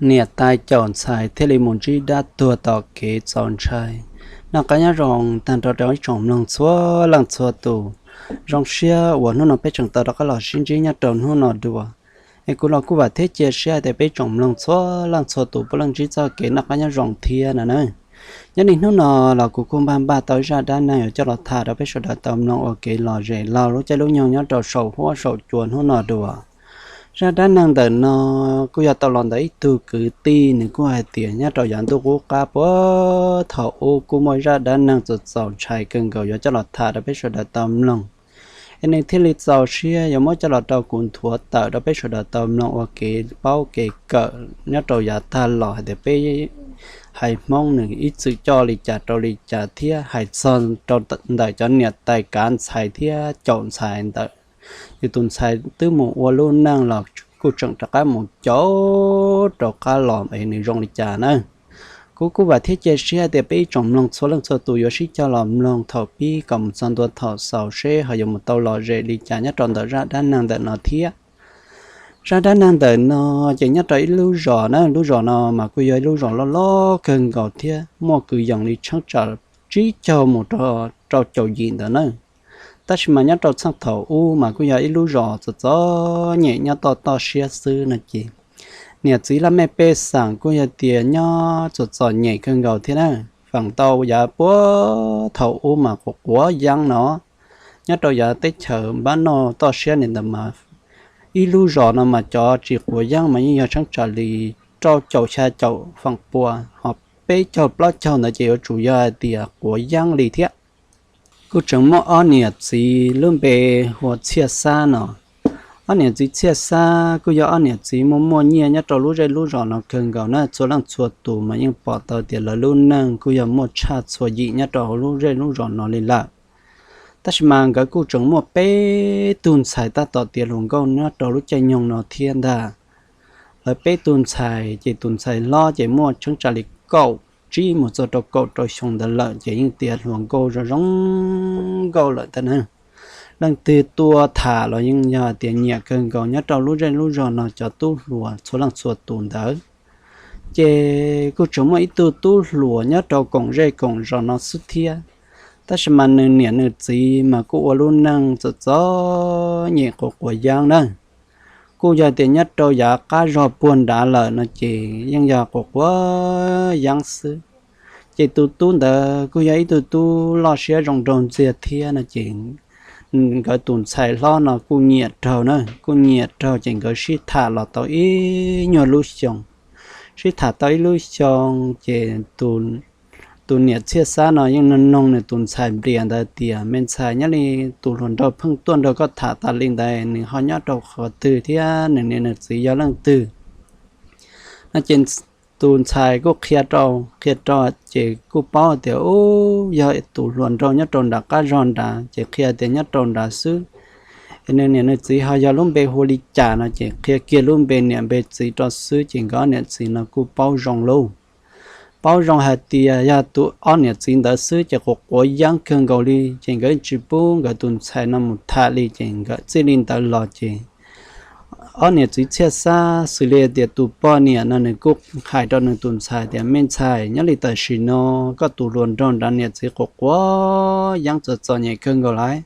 Niam tais caum ntxhais thiaj li mus ntsib dab tuag tom kev txaus ntshai. Noj qab nyob zoo tag nrho rau ib tsoom mloog txhua leej txhua tus. Zoo siab uas hnub no peb tseem tau rov qab los sib ntsib nyob rau hnub no dua. Es kuv los kuj vam thiab cia siab hais tias peb tsoom mloog txhua leej txhua tus puav leej ntsib txoj kev noj qab nyob zoo thiab no na. Nyob li hnub no los kuv kuj npaj npaj tau ib zaj dab neeg yuav coj los tham rau peb sawv daws tau mloog ua kev lom zem laug lub caij lub nyoog nyob rau saum huab saum cua hnub no dua. Zaj dab neeg ntawm no kuj yog tau los ntawm ib tug kwv tij, nws kuj hais tias nyob rau yav ntuj qub qab puag thaum ub kuj muaj zaj dab neeg txaus txaus ntshai kawg nkaus yuav coj los tham rau peb sawv daws tau mloog. Es nws thiaj li txaus siab yuav muab coj los rau kuv nthuav tawm rau peb sawv daws tau mloog ua kev paub kev kawm nyob rau yav tag los hais tias peb haiv Hmoob nws ib txwm coj li cas rau li cas thiab hais txog rau ntawm cov niam tais kav ntxhais thiab caum ntxhais ntawm yus tus ntxhais twb mus ua lub neej los kuj tseem rov qab mus caum rov qab los es nws zoo li cas na. Kuv kuj vam thiab cia siab tias peb ib tsoom mloog txhua leej txhua tus yuav sib cog los mloog thaum pib kom mus txog ntua thaum xaus seb ho yuav mus tau lom zem li cas nyob rau ntawm zaj dab neeg ntawm no thiab. Zaj dab neeg ntawm no ces nyob rau ib lub zos na, lub zos no mas kuj yog ib lub zos loj loj kawg nkaus thiab muaj kwv yees li tsheeb tsam tsib caug mus rau rau caum yim ntawd na. Tab sis mas nyob rau txheej thaum ub mas kuj yog ib lub zos txom txom nyem nyob toj toj siab xwb no ces niam txiv laj mej pej xeem kuj yog tias nyob txom txom nyem kawg nkaus thiab na. Feem ntau yav puag thaum ub mas quav quav yeeb no, nyob rau yav teb chaws npab noj toj siab li ntawd mas ib lub zos no mas cov tsis quav yeeb mas yeej yog tsheeb tsam li rau caum xya caum feem pua, ho peb caug plaub caug ntawd ces yuav tsum yog hais tias quav yeeb li thiab. Kuj tseem muaj ob niam txiv lub npe hu ua Txhiaj Xab no. Ob niam txiv Txhiaj Xab kuj yog ob niam txiv muaj muaj nyiaj nyob rau lub zej lub zos no kawg nkaus na, txhua leej txhua tus mas yeej pom tau tias lawv lub neej kuj yog muaj tshaj txhua yim nyob rau hauv lub zej lub zos no li lawm. Tab sis mas nkawd kuj tseem muaj peb tug ntxhais tab tom tiav hluas nkauj nyob rau lub caij nyoog no thiab ntag. Lawv peb tug ntxhais ces tus ntxhais hlob ces muaj tsheeb tsam li kaum tsib mus txog rau kaum rau xyoo ntawd lawm ces yeej tiav hluas nkauj zoo zoo nkauj lawm tab na. Leej twg tuaj tham los yeej yog tias nyiam kawg nkaus nyob rau lub zej lub zos no cov tub hluas txhua leej txhua tus ntawd. Ces kuj tseem muaj ib tug tub hluas nyob rau koom zej koom zos no xwb thiab. Tab sis mas nws niam nws txiv mas kuj ua lub neej txom txom nyem quav quav yeeb na. Kuj yog tias nyob rau yav qab zog puag nrad lawm no ces yeej yog quav quav yeeb xwb. Ces tus tub ntawd kuj yog ib tug tub loj siab zoo nraug ntxiag thiab no ces nkawd tus ntxhais hlob no kuj nyiam raug na, kuj nyiam raug ces nkawd sib tham los tau ib nyuag lub xyoo. Sib tham tau ib lub xyoo ces tus niam Txhiaj Xab no yeej noog noog nws tus ntxhais Nplias ntawd tias, me ntxhais, nyob li tus hluas nraug pheej tuaj nrog koj tham tas li ntawd nws ho nyob rau qhov twg thiab nws niam nws txiv yog leej twg? No ces tus ntxhais kuj qhia rau, qhia rau ces kuj paub tias ub yog tus hluas nraug nyob rau nram qab zog nrad ces qhia tias nyob rau nrad xwb. Es nws niam nws txiv ho yog lub npe hu li cas no ces qhia kiag lub npe niam npe txiv rau xwb ces nkawd ob niam txiv no kuj paub zoo lauj. Paub zoo hais tias yog tus ob niam txiv ntawd xwb ces quav quav yeeb kawg nkaus li ces nkawd tsis pub nkawd tus ntxhais no mus tham li ces nkawd txij li ntawd los ces ob niam txiv Txhiaj Xab xws li tias tus poj niam no nws kuj hais rau nws tus ntxhais tias, me ntxhais, nyob li tam sim no koj tus hluas nraug nrad niam txiv quav quav yeeb txom txom nyem kawg nkaus lawm.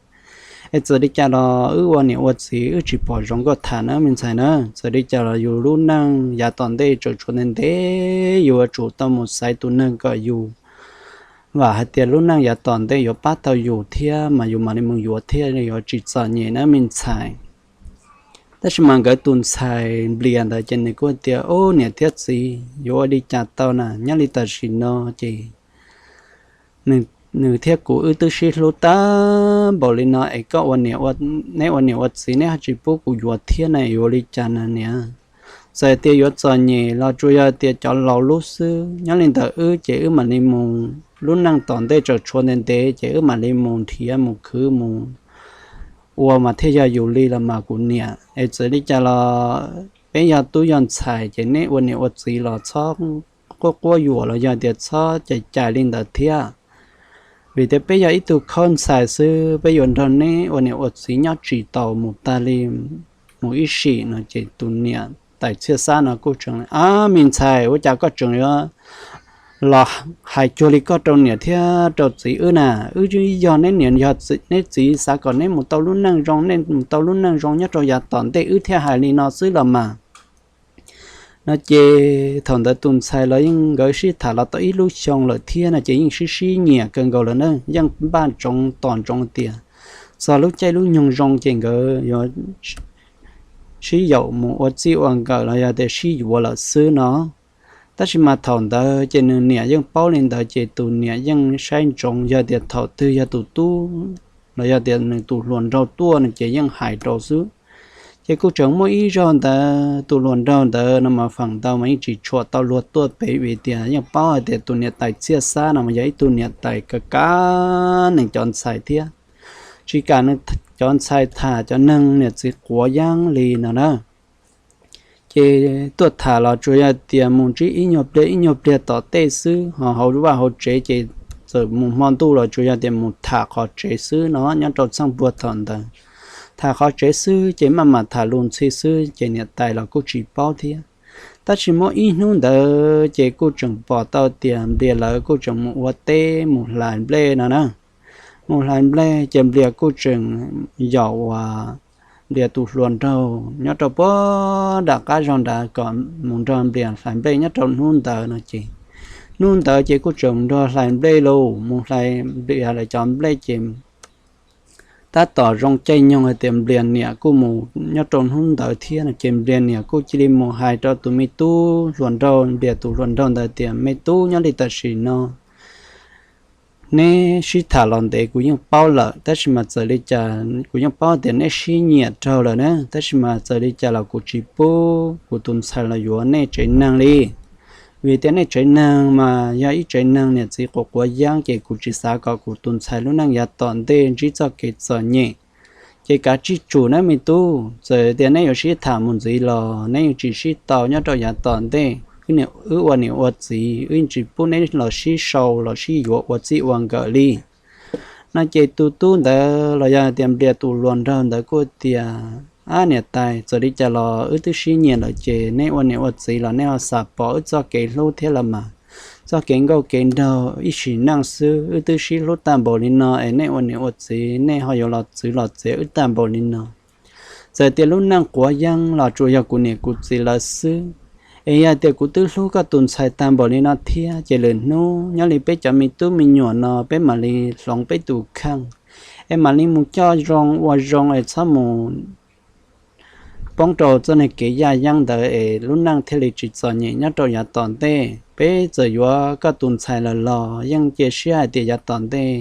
Es txawm li cas los wb ua niam ua txiv wb tsis pom zoo koj tham na me ntxhais na. Txawm li cas los yus lub neej yav tom ntej tseem tshuav ntev ntev, yus yuav tsum tau mus xaiv tus neeg kom yus vam hais tias lub neej yav tom ntej yuav pab tau yus thiab mas yus mam li mus yuav thiaj li yuav tsis txom nyem na me ntxhais. Tab sis mas nkawd tus ntxhais Nplias ntawd ces nws kuj tias, ub, niam thiab txiv, yuav ua li cas tau na, nyob li tam sim no ces nws thiab kuv wb twb sib hlub tag npaum li no es koj ua niam, neb ua niam ua txiv neb ho tsis pub kuv yuav thiab na, yuav ua li cas na niam? Txawm tias yuav txom nyem los tsuas yog tias cov laus lub xwb, nyob li ntawd wb ces wb mam li mus, lub neej tom ntej tseem tshuav ntev ntev ces wb mam li mus nrhiav mus khwv mus ua mas thiaj yog yus li los mas kuv niam. Es txawm li cas los peb yog tub yog ntxhais ces neb ua niam ua txiv los txhob quab quab yuam los yog tias txhob cais cais li ntawd thiab. Vim tias peb yog ib tug khaub ntxhais xwb, peb yuav nrog neb ua niam ua txiv nyob tsis tau mus tag li mus ib sim no ces tus niam tais Txhiaj Xab no kuj tseem, Ab, me ntxhais, ua cas koj tseem yuav los hais cuag li koj rau niam thiab rau txiv wb na? Wb yog neb niam yog neb txiv, xav kom neb mus tau lub neej zoo, nej mus tau lub neej zoo nyob rau yav tom ntej wb thiaj hais li no xwb los mas. No ces thaum ntawd tus ntxhais los yeej nkawd sib tham los tau ib lub xyoo lawm thiab no ces yeej sib sib nyiam kawg nkaus lawm na, yeej npaj ntsoov tos ntsoov tias txog lub caij lub nyoog zoo ces nkawd yuav sib yaum mus ua txij ua nkawm los yog tias sib yuav lawm xwb no. Tab sis mas thaum ntawd ces nws niam yeej paub li ntawd ces tus niam yeej saib ntsoov yog tias thaum twg yog tus tub los yog tias nws tus hluas nraug tuaj no ces yeej hais rau xwb. Ces kuj tseem muaj ib zaug ntawd tus hluas nraug ntawd no mas feem ntau mas yeej tsis tshua tau luag tuaj pem vim tias yeej paub hais tias tus niam tais Txhiaj Xab no mas yog ib tug niam tais kav kav neeg cov ntxhais thiab, tsis kam nws cov ntxhais tham cov neeg niam txiv quav yeeb li no na. Ces tuaj tham los tsuas yog tias mus ntsib ib nyuag pliag ib nyuag pliag tom tej xwb, ho hauv vaj hauv tsev ces txawm mus hmo ntuj los tsuas yog tias mus tham qhov tsev xwb no nyob rau txheej puag thaum ntawd. Tham qhov tsev xwb ces maj mam tham lus ntxhi xwb ces niam tais los kuj tsis paub thiab. Tab sis muaj ib hnub ntawd ces kuj tseem pom tau tias Nplias lawv kuj tseem mus ua teb mus hlais nplej no na. Mus hlais nplej ces Nplias kuj tseem yaum uas Nplias tus hluas nraug nyob rau puag nram qab zog nrad kom mus nrog Nplias hlais nplej nyob rau hnub ntawd no ces, hnub ntawd ces kuj tseem nrog hlais nplej lauj, mus hlais Nplias lawv cov nplej ces tab tom zoo caij nyoog hais tias Nplias niam kuj mus nyob rau hnub ntawd thiab no ces Nplias niam kuj cia li mus hais rau tus me tub hluas nraug, Nplias tus hluas nraug ntawd tias, Me tub, nyob li tam sim no neb sib tham los ntev kuv yeej paub lawm, tab sis mas txawm li cas kuv yeej paub tias neb sib nyiam raug lawm na, tab sis mas txawm li cas los kuv tsis pub kuv tus ntxhais los yuav nej tsev neeg li. Vim tias nej tsev neeg mas yog ib tsev neeg niam txiv quav quav yeeb ces kuv tsis xav kom kuv tus ntxhais lub neej yav tom ntej ntsib txoj kev txom nyem. Ces kav tsij tsum nawb me tub, txawm tias neb yuav sib tham mus ntxiv los neb yeej tsis sib tau nyob rau yav tom ntej. Wb ua niam ua txiv wb yeej tsis pub neb los sib sau los sib yuav ua txij ua nkawm li. No ces tus tub ntawd los yog tias Nplias tus hluas nraug ntawd kuj tias, Ab niam tais, txawm li cas los wb twb sib nyiam lawm ces neb ua niam ua txiv los nej ho xav pom wb txoj kev hlub thiab los mas. Txoj kev nkauj kev nraug ib sim neej xwb wb twb sib hlub tag npaum li no es nej ua niam ua txiv nej ho yuav los txwv los txiav wb tag npaum li no. Txawm tias lub neej quav yeeb los tsuas yog kuv niam kuv txiv lawv xwb. Es yog tias kuv twb hlub koj tus ntxhais tag npaum li no thiab ces lwm hnub nyob li peb cov me tub me nyuam no peb mam li hloov peb tus kheej, es mam li mus coj zoo ua zoo es txhob mus poob rau txoj niag kev yaj yeeb ntawd es lub neej thiaj li tsis txom nyem nyob rau yav tom ntej. Peb txawm yuav koj tus ntxhais lawm los yeej cia siab hais tias yav tom ntej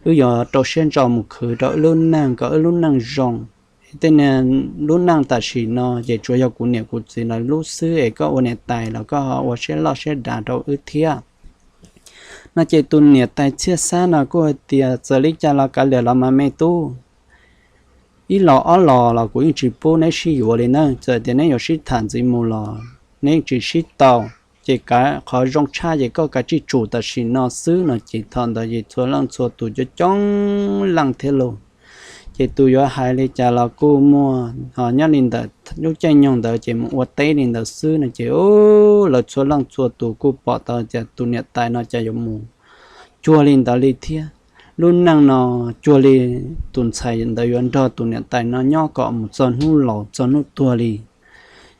wb yuav rau siab ntso mus khwv rau wb lub neej kom wb lub neej zoo. Tej niag lub neej tam sim no ces tsuas yog kuv niam kuv txiv lawv lub xwb es koj ua niam tais los koj ho ua siab loj siab dav rau wb thiab. No ces tus niam tais Txhiaj Xab no kuj hais tias, Txawm li cas los kav liam los mas me tub, ib los ob los los kuv yeej tsis pub neb sib yuav li na. Txawm tias neb yuav sib tham ntxiv mus los neb yeej tsis sib tau. Ces kav qhov zoo tshaj ces koj kav tsij tsum tam sim no xwb no ces thaum ntawd ces txhua leej txhua tus coob coob leej thiab lauj. Ces tus yuav hais li cas los kuj muaj, ho nyob li ntawm lub caij nyoog ntawd ces mus ua teb li ntawd xwb no ces lawv txhua leej txhua tus kuj pom tau tias tus niam tais no cas yuav mus cuag li ntawd li thiab. Lub neej no cuag li tus ntxhais ntawd yuav nrog tus niam tais no nyob kom mus txog hnub laus txog hnub tuag li.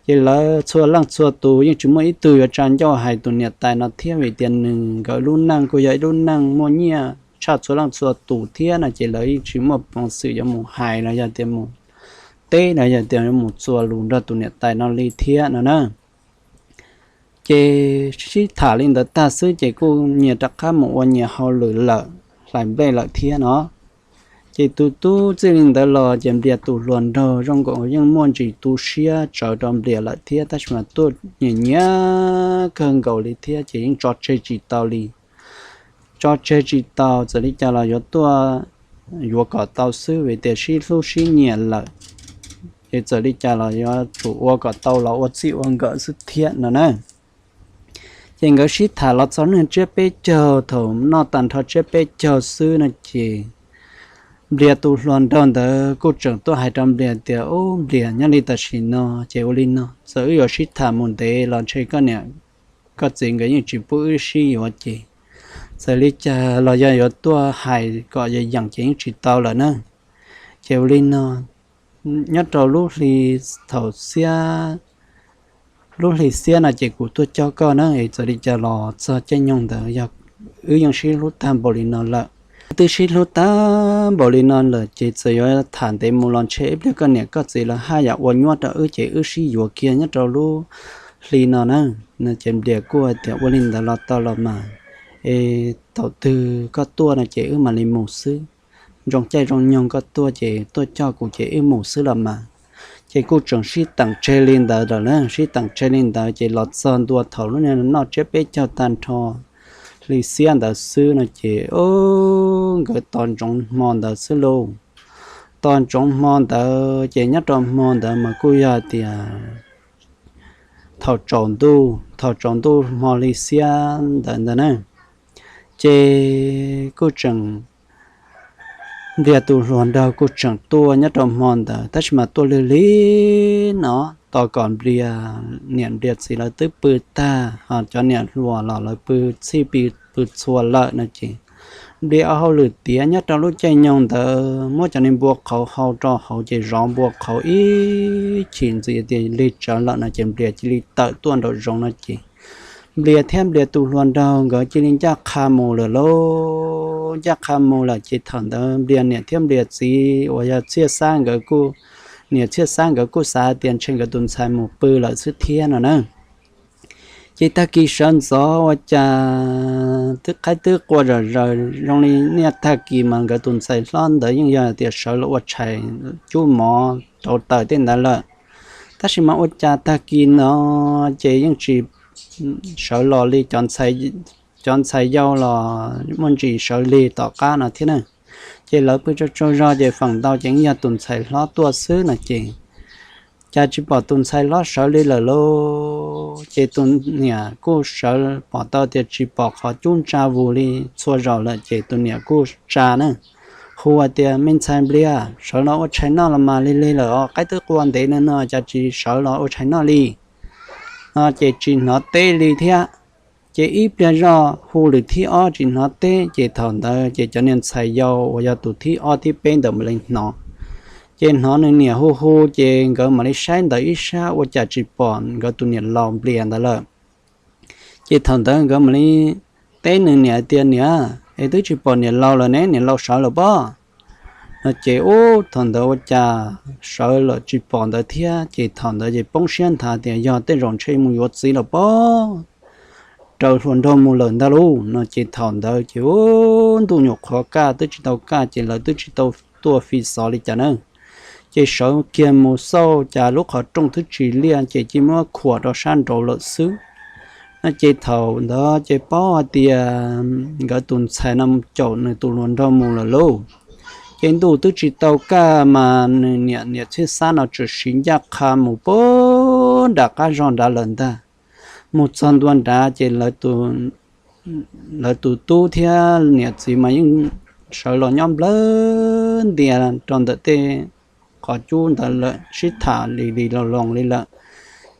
Ces lawv txhua leej txhua tus yeej tsis muaj ib tug yuav tsa ncauj hais tus niam tais no thiab vim tias nws nkawd lub neej kuj yog ib lub neej muaj nyiaj tshaj txhua leej txhua tus thiab no ces lawv yeej tsis muaj peev xwm yuav mus hais los yog tias mus teb los yog tias yuav mus txuas lus nrog tus niam tais no li thiab no na. Ces sib tham li ntawd tag xwb ces kuj nyias rov qab mus ua nyias hauj lwm lawm, hlais nplej lawm thiab no. Ces tus tub txij li ntawd los ces Nplias tus hluas nraug zoo nkaus yeej muaj ntsis tu siab tsawv rau Nplias lawm thiab tab sis mas tuaj nyiam nyiam kawg nkaus li thiab ces yeej tso tseg tsis tau li. Tso tseg tsis tau, txawm li cas los yuav tuaj yuav kom tau xwb vim tias sib hlub sib nyiam lawm. Ces txawm li cas los yuav tsum ua kom tau los ua txij ua nkawm xwb thiab no na. Ces nkawd sib tham los txog niag tsiab peb caug, thaum noj tag nrho tsiab peb caug xwb no ces Nplias tus hluas nraug ntawd kuj tseem tuaj hais rau Nplias tias, Ub Nplias, nyob li tam sim no ces ua li no, txawm wb yuav sib tham mus ntev los ntshe koj niam koj txiv nkawd yeej tsis pub wb sib yuav ces txawm li cas los yog yuav tuaj hais kom yeem yeem ces yeej tsis tau lawm na. Ces ua li no, nyob rau lub hli, thaum xiab, lub hli xiab no ces kuv tuaj coj koj na, es txawm li cas los txog caij nyoog ntawd yog wb yeej sib hlub tag npaum li no lawm. Wb twb sib hlub tag npaum li no lawm ces txawm yuav tham ntev mus los ntshe ib pliag koj niam koj txiv lawv haj yam ua nyuaj rau wb ces wb sib yuav kiag nyob rau lub hli no na. No ces Nplias kuj hais tias, Ua li ntawd los tau los mas, es thaum twg koj tuaj no ces wb mam li mus xwb. Zoo caij zoo nyoog koj tuaj ces tuaj coj kuv ces wb mus xwb los mas. Ces kuj tseem sib teem tseg li ntawd lawm na, sib teem tseg li ntawd ces los txog ntua thaum lub niag noj tsiab peb caug tag nrho hli xiab ntawd xwb no ces, o, nkawd tos ntsoov hmo ntawd xwb lauj. Tos ntsoov hmo ntawd ces nyob rau hmo ntawd mas kuj yog tias thaum tsaus ntuj, thaum tsaus ntuj hmo hli xiab ntawd ntag na, ces kuj tseem, Nplias tus hluas nraug kuj tseem tuaj nyob rau hmo ntawd tab sis mas tuaj lig lig no, tos kom Nplias niam Nplias txiv lawv twb pw tag, ho cov niam hluas los lawv pw txhij pw txhua lawm no ces Nplias ua hauj lwm tiav nyob rau lub caij nyoog ntawd, muab cov niag npua qhauv hau rau hauv ces zov npua qhauv ib chim ntxiv tias lig tsawv lawm no ces Nplias cia li tawm tuaj nraum zoov no ces Nplias thiab Nplias tus hluas nraug nkawd cia li ncaj qha mus lawm lauj. Ncaj qha mus lawm ces thaum ntawd Nplias niam thiab Nplias txiv uas yog Txhiaj Xab nkawd kuj, niam Txhiaj Xab nkawd kuj xav tias ntshe nkawd tus ntxhais mus pw lawm xwb thiab no na. Ces tag kis sawv ntxov ua cas twb qaib twb qua zom zaws zoo li niaj tag kis mas nkawd tus ntxhais hlob ntawd yeej yog tias sawv los ua tshais cub mov rauv taws tej ntawd lawm. Tab sis mas ua cas tag kis no ces yeej tsis sawv los li, cov ntxhais yau los muaj ntsis sawv lig tom qab no thiab na. Ces lawv pw tsaug tsaug zog ces feem ntau ces yeej yog tus ntxhais hlob tuaj xwb no ces cas tsis pom tus ntxhais hlob sawv li lawm lauj. Ces tus niam kuj sawv pom tau tias tsis pom qhov cub ntsa vus li txhua zaus lawm ces tus niam kuj tsa na, hu tias, Me ntxhais Nplias, sawv los ua tshais noj los mas, lig lig lawm os, qaib twb qua ntev no no cas tsis sawv los ua tshais noj li. No ces tsis hnov teb li thiab. Ces ib pliag zoj hu lwm thib ob tsis hnov teb, ces thaum ntawd ces cov niag ntxhais yau uas yog tus thib ob thib peb ntawd mam li hnov. Ces hnov nws niam hu hu ces nkawd mam li saib ntawm ib sab ua cas tsis pom nkawd tus niam laus Nplias ntawd lawm. Ces thaum ntawd nkawd mam li teb nws niam tias, Niam, es twb tsis pom niam laus lawm ne, niam laus sawv lawm pob? No ces ub, thaum ntawd ua cas sawv los tsis pom ntawd thiab, ces thaum ntawd ces poob siab nthav tias yog tej zaum ntshe mus yuav txiv lawm pob, raws hluas nraug mus lawm ntag lauj. No ces thaum ntawd ces ub, ntuj nyuam qhuav kaj twb tsis tau kaj ces lawv twb tsis tau tuaj fi xov li cas na. Ces sawv kiag mus xauj cas lub qhov rooj twb tsis liaj ces cia muab khuam rau sab nraud lawm xwb. No ces thaum ntawd ces paub hais tias nkawd tus ntxhais no caum nws tus hluas nraug mus lawm lauj. Ces ntuj twb tsis tau kaj mas nws niam niam Txhiaj Xab no tsuas siv ncaj qha mus puag nram qab zog nrad lawm ntag. Mus txog ntua nrad ces lawv tus tub thiab niam txiv mas yeej sawv los nyob nplawg ntias rau ntawm tej qhov cub ntawd lawm, sib tham li li los loos li lawm.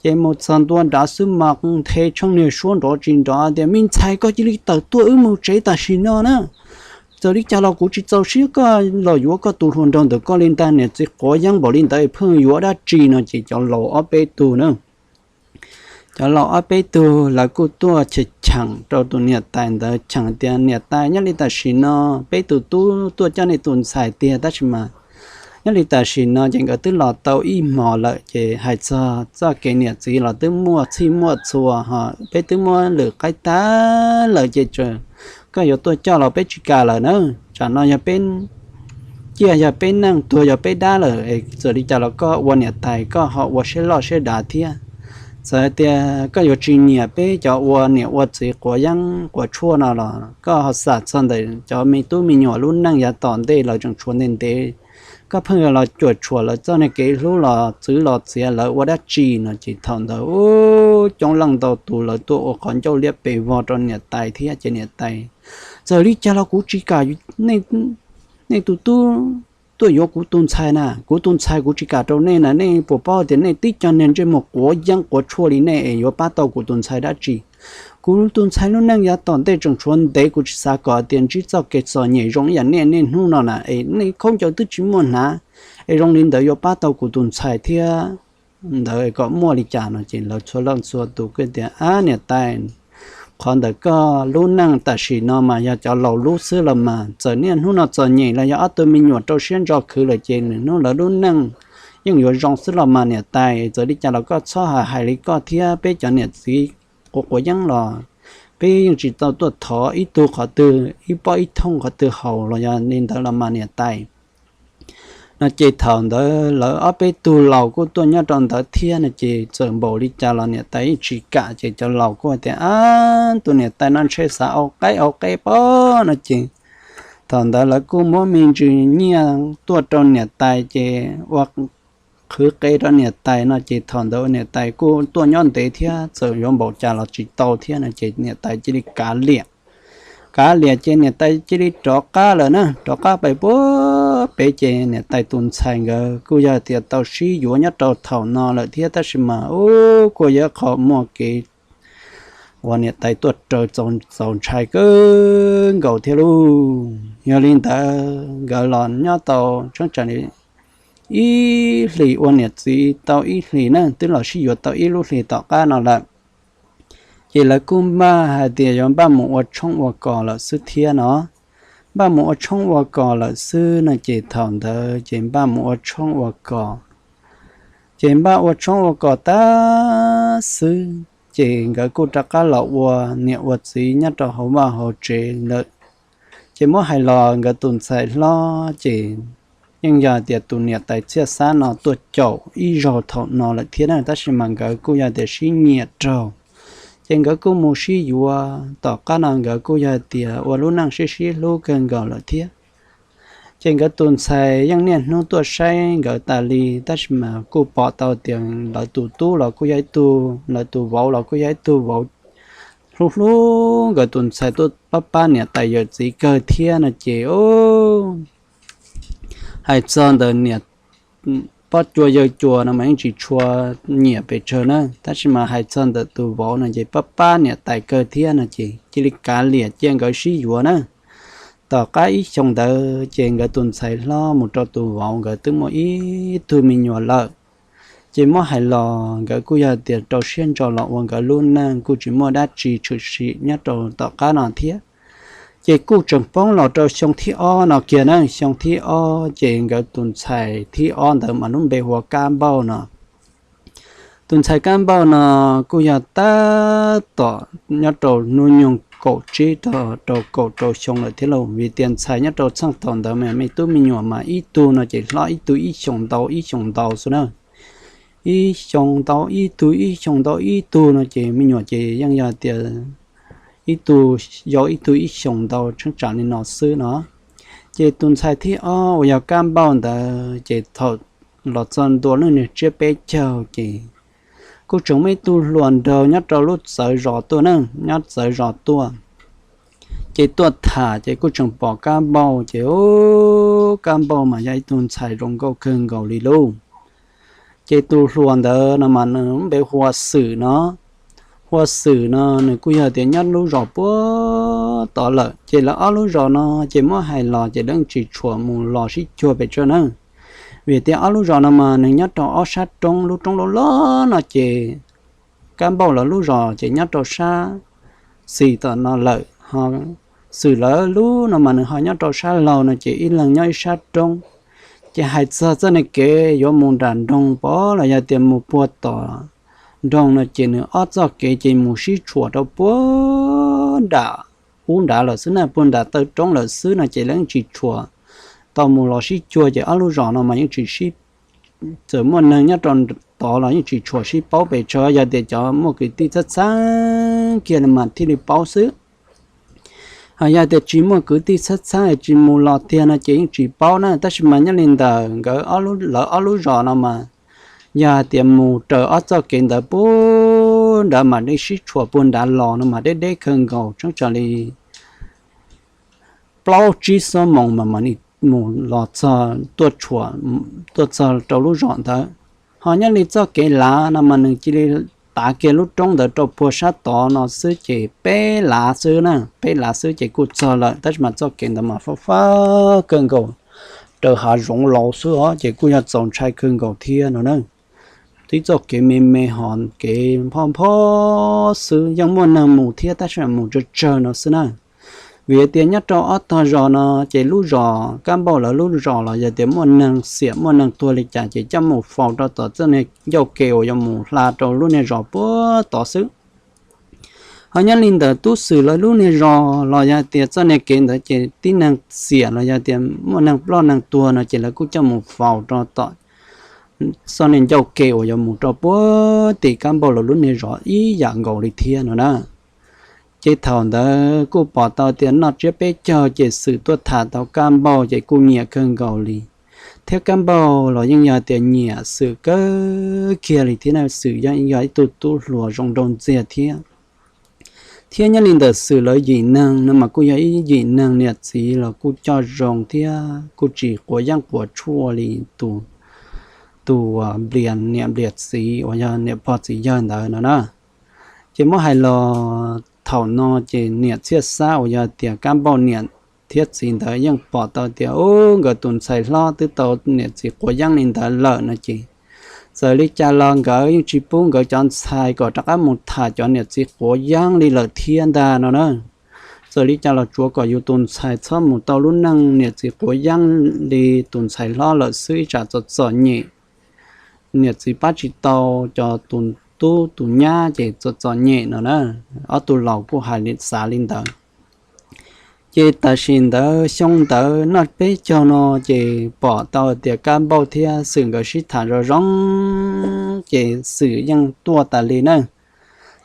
Ces mus txog ntua nrad xwb mas nthe tsheej niag suab nrov tsis nrov tias, Me ntxhais, koj cia li tawm tuaj wb mus tsev tam sim no na. Txawm li cas los kuv tsis txaus siab koj los yuav koj tus hluas nraug ntawm koj li ntag, niam txiv quav yeeb npaum li ntawd pheej yuav dab tsi? No ces cov laus ob peb tug na, cov laus ob peb tug lawv kuj tuaj cheem cheem rau tus niam tais ntawd, cheem tias, Niam tais, nyob li tam sim no peb tus tub tuaj coj nej tus ntxhais tiag, tab sis mas nyob li tam sim no ces nkawd twb los tau ib hmos lawm, ces hais txog txoj kev niam txiv los twb muaj txhij muaj txhua ho, peb twb muab lwm qaib tag lawm ces koj yuav tuaj coj los peb tsis kam lawm na. Tsam no yog peb ciaj yog peb neej, tuag yog peb dab lawm, txawm li cas los koj ua niam tais koj ho ua siab loj siab dav thiab. Txawm tias koj yuav tsis nyiam peb cov ua niam ua txiv quav yeeb quav tshuaj no los koj ho xam txog ntawm cov me tub me nyuam lub neej yav tom ntej lawv tseem tshuav ntev ntev, koj pheej yuav los cuam tshuam lawv txoj niag kev hlub los txwv los txiav lawv ua dab tsi? No ces thaum ntawd ub, coob leej ntau tus lawv tuaj ua qhov ncauj liab pes vog rau niam tais thiab, ces niam tais, Txawm li cas los kuv tsis kam nej nej tus tub tuaj yuav kuv tus ntxhais na, kuv tus ntxhais kuv tsis kam rau nej na, nej puas paub tias nej tib co niag ntsej muag quav yeeb quav tshuaj li nej es yuav pab tau kuv tus ntxhais dab tsi? Kuv tus ntxhais lub neej yav tom ntej tseem tshuav ntev, kuv tsis xav kom tias ntsib txoj kev txom nyem zoo ib yam nej niaj hnub no na, es nej khaub ncaws twb tsis muaj hnav, es zoo li ntawd yuav pab tau kuv tus ntxhais thiab ntawd kom muaj li cas no? Ces lawv txhua leej txhua tus kuj tias, Ab niam tais, qhov ntawm koj lub neej tam sim no mas yog cov laus lub xwb los mas, txawm niaj hnub no txom nyem los yog ob tug me nyuam rau siab ntso khwv lawm ces nws hnub lawv lub neej yeej yuav zoo xwb los mas niam tais. Txawm li cas los koj txhob hais hais li koj thiab, peb cov niam txiv quav quav yeeb los peb yeej tsis tau tuaj thov ib tug qhov twg, ib pob ib thooj qhov twg haus los yog li ntawd los mas niam tais. No ces thaum ntawd lawv ob peb tug laus kuj tuaj nyob rau ntawd thiab no ces txawm npaum li cas los niam tais yeej tsis kam. Ces cov laus kuj tias, Ab, tus niam tais no ntshe xav ua qaib ua qe pob no ces thaum ntawd lawv kuj muab me ntsis nyiaj tuaj rau niam tais ces ua qhwv qe rau niam tais no ces thaum ntawd niam tais kuj tuaj nyob ntev thiab, txawm yuav npaum cas los tsis tau thiab no ces niam tais cia li kav liam. Kav liam ces niam tais cia li rov qab lawm na, rov qab pais puag pem ces niam tais tus ntxhais nkawd kuj yog tias tau sib yuav nyob rau thaum no lawm thiab, tab sis mas ub kuj yog qhov muaj kev uas niam tais tuaj raws txaus ntshai kawg nkaus thiab lauj. Yog li ntawd nkawd los nyob tau tshab tsam li ib hlis, ua niam txiv tau ib hlis na, twb los sib yuav tau ib lub hlis tom qab no lawm. Ces lawv kuj npaj hais tias yuav npaj mus ua tshoob ua kos lawm xwb thiab no. Npaj mus ua tshoob ua kos lawm xwb no ces thaum ntawd ces npaj mus ua tshoob ua kos, ces npaj ua tshoob ua kos tag xwb ces nkawd kuj rov qab los ua niam ua txiv nyob rau hauv vaj hauv tsev lawm. Ces muab hais los nkawd tus ntxhais hlob ces yeej yog tias tus niam tais Txhiaj Xab no tuaj caum ib zaug thaum no lawm thiab na, tab sis mas nkawd kuj yog tias sib nyiam raug. Ces nkawd kuj mus sib yuav, tom qab no nkawd kuj yog tias ua lub neej sib sib hlub kawg nkaus lawm thiab. Ces nkawd tus ntxhais yeej niaj hnub tuaj saib nkawd tas li, tab sis mas kuj pom tau tias lawv tus tub los kuj yog ib tug, lawv tus vauv los kuj yog ib tug vauv hlub hlub nkawd tus ntxhais tuaj pab pab niam tais yawm txiv kawg thiab no ces hais txog ntawm niam pob cua yawg cua no mas yeej tsis tshua nyiam pes tsawg na, tab sis mas hais txog ntawm tus vauv no ces pab pab niam tais kawg thiab no ces cia li kav liam cia nkawd sib yuav na. Tom qab ib xyoo ntawd ces nkawd tus ntxhais hlob mus rau tus vauv nkawd twb muaj ib tug me nyuam lawm. Ces muab hais los nkawd kuj yog tias rau siab ntso los ua nkawd lub neej kuj tsis muaj dab tsi tshwm sim nyob rau tom qab no thiab. Ces kuj tseem poob los rau xyoo thib ob no kiag na, xyoo thib ob ces nkawd tus ntxhais thib ob ntawd mas lub npe hu ua Kab Npauj no. Tus ntxhais Kab Npauj no kuj yog tab tom nyob rau hnub nyoog kaum tsib rau kaum rau xyoo lawm thiab lauj, vim tias ntxhais nyob rau txheej thaum ntawd mas me tub me nyuam mas ib tug no ces hlob ib tug ib xyoos ntau ib xyoos ntau xwb na. Ib xyoos ntau ib tug ib xyoos ntau ib tug no ces me nyuam ces yeej yog tias ib tug yau ib tug ib xyoos ntau tshab tsam li no xwb no. Ces tus ntxhais thib ob uas yog Kab Npauj ntawd ces thaum los txog ntua lub niag tsiab peb caug ces kuj tseem muaj ib tug hluas nraug nyob rau lub txawv zos tuaj na, nyob txawv zos tuaj. Ces tuaj tham ces kuj tseem pom Kab Npauj ces, u, Kab Npauj mas yog ib tug ntxhais zoo nkauj kawg nkaus li lauj. Ces tus hluas ntawd no mas nws npe hu ua Xwm no. Hu ua Xwm no nws kuj yog tias nyob lub zos puag tod lawm, ces lawv ob lub zos no ces muab hais los ces lawv tsis tshua mus los sib cuag pes tsawg na. Vim tias ob lub zos no mas nws nyob rau ob sab roob, lub roob loj loj no ces Kab Npauj lawv lub zos ces nyob rau sab xis tom no lawm, ho Xwm lawv lub no mas nws ho nyob rau sab laug no ces ib leeg nyob ib sab roob. Ces hais txog txoj niag kev yuav mus nram nroog pov los yog tias mus puag tom nroog no ces nws ob txoj kev ces mus sib tshuam rau puag nram ub nrad lawm xwb na, puag nram taw roob lawm xwb no ces lawv tsis tshuam tau mus los sib cuag, ces ob lub zos no mas yeej tsis sib, txawm muaj neeg nyob rau tod los yeej tsis tshuam sib paub pes tsawg, yog tias cov muaj kwv tij txheeb txheeb kiag mas thiaj li paub xwb. Ho yog tias tsis muaj kwv tij txheeb txheeb es tsis mus los tiag no ces yeej tsis paub na. Tab sis mas nyob li ntawd nkawd, lawv ob lub zos no mas yog hais tias mus raws ob txoj kev ntawd puag nrad mam li sib tshuam puag nrad los no mas deb deb kawg nkaus, tseeb tsam li plaub tsib xuab moos mas mam li mus los txog tuaj tshuam, tuaj txog rau lub zos ntawd. Ho nyob li txoj kev lav no mas nws cia li tav kiag lub roob ntawd rau puag sab tod no xwb ces peb lav xwb na, peb lav xwb ces kuj txog lawm, tab sis mas txoj kev ntawd mas fab fab kawg nkaus, raws hav zoov laus xwb os, ces kuj yog txaus ntshai kawg nkaus thiab no na. Tib txoj kev me me ho kev nphob nphob xwb, yeej muaj neeg mus thiab tab sis mus tsawg tsawg no xwb na. Vim tias nyob rau ob tog zos no ces lub zos Kab Npauj lawv lub zos los yog tias muaj neeg xiam muaj neeg tuag li cas ces coj mus faus rau tom txoj niag ncauj ke uas yuav mus hla rau lub niag zos puag tod xwb. Ho nyob li ntawm tub Xwm lawv lub niag zos los yog tias txoj niag kev ntawd ces tib neeg xiam los yog tias muaj neeg ploj neeg tuag no ces lawv kuj coj mus faus rau tom txoj niag ncauj ke uas yuav mus rau puag tim Kab Npauj lawv lub niag zos ib yam nkaus li thiab no na. Ces thaum ntawd kuj pom tau tias noj tsiab peb caug ces Xwm tuaj tham tau Kab Npauj ces kuj nyiam kawg nkaus li. Thiab Kab Npauj los yeej yog tias nyiam Xwm kawg kiag li thiab na, Xwm yeej yog ib tug tub hluas zoo nraug ntxiag thiab. Thiab nyob li ntawm Xwm lawv yim neeg no mas kuj yog ib yim neeg niam txiv los kuj coj zoo thiab kuj tsis quav yeeb quav tshuaj li tus, tus, a, nplias niam nplias txiv uas yog niam pog txiv yawg ntawd no na. Ces muab hais los thaum no ces niam Txhiaj Xab uas yog tias Kab Npauj niam thiab txiv ntawd yeej pom tau tias ub nkawd tus ntxhais hlob twb tau niam txiv quav yeeb li ntawd lawm no ces txawm li cas los nkawd yeej tsis pub nkawd cov ntxhais kom rov qab mus tham cov niam txiv quav yeeb li lawm thiab ntag no na. Txawm li cas los tsuav kom yus tus ntxhais txhob mus tau lub neej niam txiv quav yeeb li tus ntxhais hlob lawm xwb, ib tsam txom txom nyem, niam txiv pab tsis tau cov tus tub tus nyab ces txom txom nyem no na. Ob tug laus kuj hais li xav li ntawd. Ces tam sim ntawd xyoo ntawd noj peb caug no ces pom tau tias Kab Npauj thiab Xwm nkawd sib tham zoo zoo, ces Xwm yeej tuaj tas li na.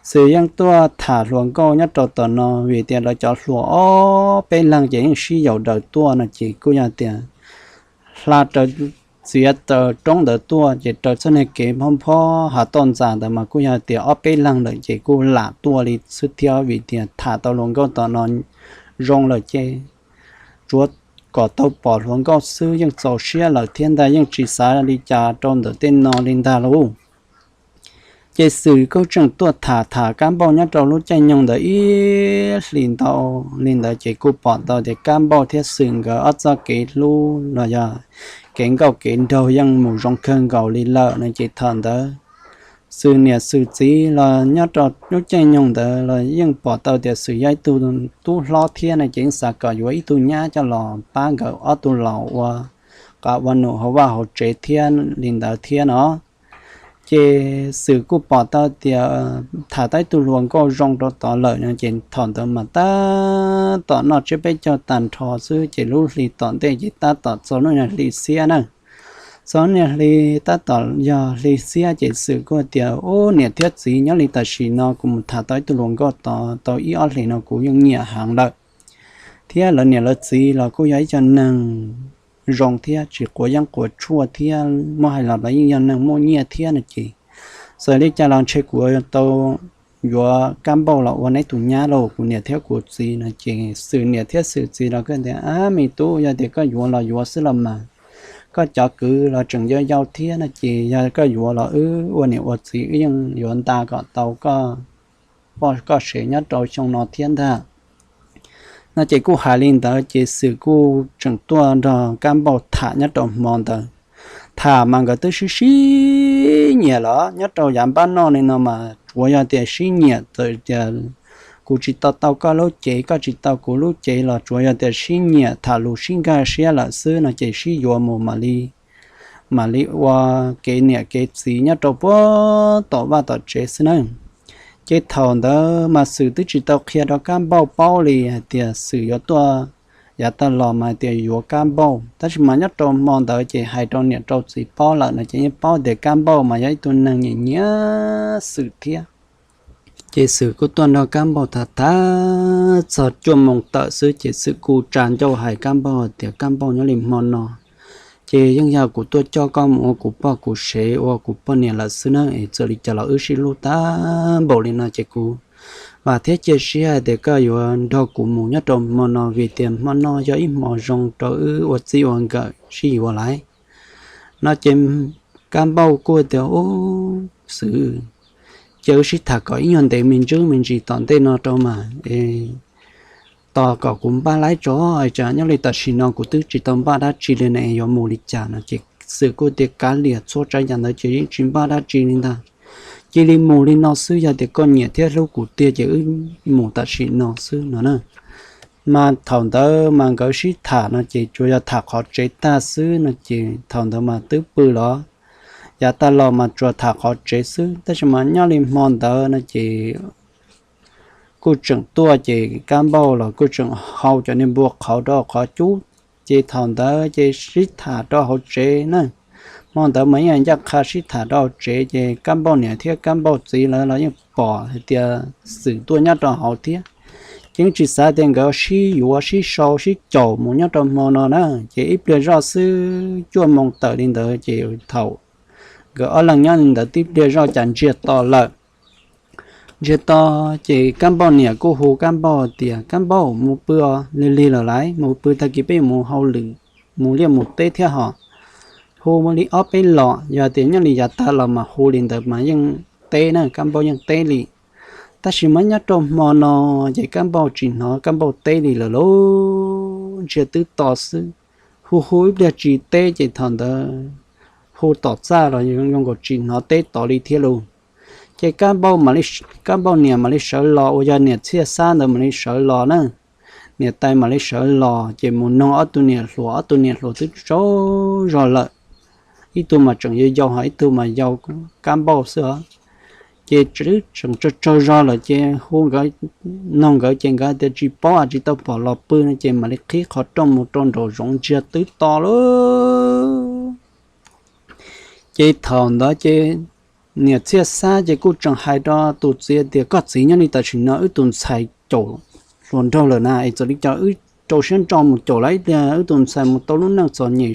Xwm yeej tuaj tham hluas nkauj nyob rau tom no vim tias lawv cov hluas ob peb leeg ces yeej sib yaum daws tuaj no ces kuj yog tias hla raws txiav taws roob ntawd tuaj ces raws txoj niag kev nphob nphob hav toj ntxas ntawd mas kuj yog tias ob peb leeg lawm ces kuj lam tuaj li xwb thiab vim tias tham tau hluas nkauj tom no zoo lawm ces tsuav kom tau pom hluas nkauj xwb yeej txaus siab lawm thiab ntag, yeej tsis xav li cas rau ntawm tej no li ntag lauj. Ces Xwm kuj tseem tuaj tham tham Kab Npauj nyob rau lub caij nyoog ntawd ib hlis ntau li ntawd ces kuj pom tau tias Kab Npauj thiab Xwm nkawd ob txoj kev hlub los yog kev nkauj kev nraug yeej mus zoo kawg nkaus li lawm no ces thaum ntawd Xwm niam Xwm txiv los nyob rau lub caij nyoog ntawd los yeej pom tau tias Xwm yog ib tug tub hlob thiab no ces yeej xav kom yuav ib tug nyab coj los pab nkawd ob tug laus ua, kom ua num hauv vaj hauv tsev thiab li ntawd thiab no. Ces Xwm kuj pom tau tias tham tau ib tug hluas nkauj zoo rau tod lawm no ces thaum ntawd mas tab tom noj tsiab peb caug tag nrho xwb ces lub hli tom ntej ces tab tom txog lub niag hli xiab na. Txog lub niag hli tab tom yog hli xiab ces Xwm kuj tias ub niam thiab txiv, nyob li tam sim no kuv mus tham tau ib tug hluas nkauj tod tau ib ob hlis no kuv yeej nyiam heev lawm thiab lawv niam lawv txiv los kuj yog ib co neeg zoo thiab tsis quav yeeb quav tshuaj thiab muab hais los lawv yeej yog neeg muaj nyiaj thiab no ces txawm li cas los ntshe kuv tau yuav Kab Npauj los ua neb tus nyab lauj kuv niam thiab kuv txiv no ces Xwm niam thiab Xwm txiv los kuj tias ab me tub, yog tias koj yuav los yuav xwb los mas, koj cov kwv los tseem yau yau thiab no ces yog koj yuav los wb ua niam ua txiv wb yeej yuav nta kom tau koj poj koj sev nyob rau xyoo no thiab ntag no ces kuj hais li ntawd ces Xwm kuj tseem tuaj nrog Kab Npauj tham nyob rau hmo ntawd. Tham mas nkawd twb sib sib nyiam los nyob rau yav npab noj li no mas tsuav yog tias sib nyiam txawm tias kuv tsis tau tau koj lub cev koj tsis tau kuv lub cev los tsuav yog tias sib nyiam tham lus sib nkag siab lawm xwb no ces sib yuav mus mam li mam li ua kev niam kev txiv nyob rau puag tom vaj tom tsev xwb na. Ces thaum ntawd mas Xwm twb tsis tau qhia rau Kab Npauj paub li hais tias Xwm yuav tuaj yav tag los mas hais tias yuav Kab Npauj, tab sis mas nyob rau hmo ntawd ces hais rau niam rau txiv paub lawm no ces yeej paub tias Kab Npauj mas yog ib tug neeg nyiam nyiam Xwm thiab. Ces Xwm kuj tuaj nrog Kab Npauj tham tham txog cuaj moos tawm xwb ces Xwm kuj tsa ncauj hais Kab Npauj tias Kab Npauj, nyob li hmo no ces yeej yog kuv tuaj coj koj mus ua kuv poj kuv sev ua kuv poj niam lawm xwb na, es txawm li cas los wb sib hlub tag npaum li no ces kuv vam thiab cia siab hais tias koj yuav nrog kuv mus nyob rau hmo no vim tias hmo no yog ib hmo zoo rau wb ua txij ua nkawm sib yuav lawm. No ces Kab Npauj kuj tias, Ub, Xwm, cia wb sib tham kom ib nyuag ntev me ntsis me ntsis tom ntej no rau mas, tos kom kuv npaj lawm tso, nyob li tam sim no kuv twb tsis tau npaj dab tsi li ne, yuav mus li cas no ces Xwm kuj tias, Kav liam, txhua tsav yam ntawd ces yeej tsis npaj dab tsi li ntag. Cia li mus li no xwb, yog tias koj nyiam thiab hlub kuv tiag ces wb mus tam sim no xwb no na. Mas thaum ntawd mas nkawd sib tham no ces tsuas yog tham qhov tsev tag xwb no ces thaum ntawd mas twb pw los, yav tag los mas tsuas tham qhov tsev xwb. Tab sis mas nyob li hmo ntawd no ces kuj tseem tuaj ces Kab Npauj los kuj tseem hau cov niag npua qhauv rau qhov cub, ces thaum ntawd ces sib tham rau hauv tsev na. Hmo ntawd mas yeej ncaj qha sib tham rau hauv tsev ces Kab Npauj niam thiab Kab Npauj txiv lawv los yeej pom hais tias Xwm tuaj nyob rau hauv thiab. Ces yeej tsis xav tias nkawd sib yuav sib sau sib caum mus nyob rau hmo no na. Ces ib pliag zoj xwb cuaj moo tawm li ntawd ces thaum nkawd ob leeg nyob li ntawd tib pliag zoj cas ntsiag to lawm. Ntsiag to ces Kab Npauj niam kuj hu Kab Npauj tias, Kab Npauj, mus pw os, lig lig lawm lauj, mus pw, tag kis peb yuav mus hauj lwm, mus liaj mus teb thiab hos. Hu li ob peb los, yog tias nyob li yav tag los mas hu li ntawd mas yeej teb na, Kab Npauj yeej teb li. Tab sis mas nyob rau hmo no ces Kab Npauj tsis hnov Kab Npauj teb li lawm lauj, ntsiag twb to xwb. Hu hu ib pliag tsis teb ces thaum ntawd hu tom txaj los zoo nkaus tsis hnov teb tod li thiab lauj. Ces Kab Npauj, Kab Npauj niam mam li sawv los, uas yog niam Txhiaj Xab ntawd mam li sawv los na. Niam tais mam li sawv los ces mus noog ob tug niam hluas, ob tug niam hluas twb tsaug zog lawm. Ib tug mas tseem yau yau, ho ib tug mas yau Kab Npauj xwb os. Ces tseem tsaug tsaug zog lawm ces hu nkawd, noog nkawd ces nkawd tias tsis paub, tsis tau pom los pw no ces mam li qhib qhov rooj mus rau nraum zoov, ntsiag twb to lawm. Ces thaum ntawd ces niam Txhiaj Xab ces kuj tseem hais rau tus txiv tias, Koj txiv, nyob li tam sim no wb tus ntxhais caum hluas nraug lawm na, es txawm li cas wb rau siab ntso mus caum lawm, ib pliag wb tus ntxhais mus tau lub neej txom nyem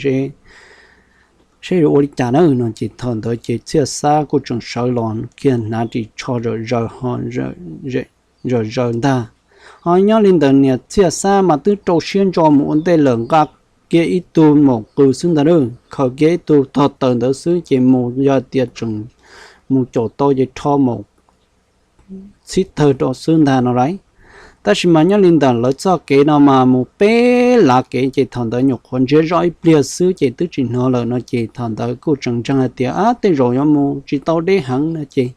seb yuav ua li cas na no. Ces thaum ntawd ces Txhiaj Xab kuj tseem sawv los kiag hnav ris tsho zom zaws, zom zaws ntag. Ho nyob li ntawd niam Txhiaj Xab mas twb rau siab ntso mus ua ntej lawm, nqa kiag ib tug maum qws xwb ntag, khaws kiag ib tug tog taws ntawd xwb ces mus, yog tias tseem mus caum tau ces rho maum txhib tawg rau xwb ntag no lauj. Tab sis mas nyob li ntawm lawv txoj kev no mas mus peb lav kev ces thaum ntawd nyuam qhuav ntsiag zoj ib pliag xwb ces twb tsis hnov lawm no ces thaum ntawd kuj tseem ntseeg hais tias, Ab, tej zaum yuav mus tsis tau deb heev no ces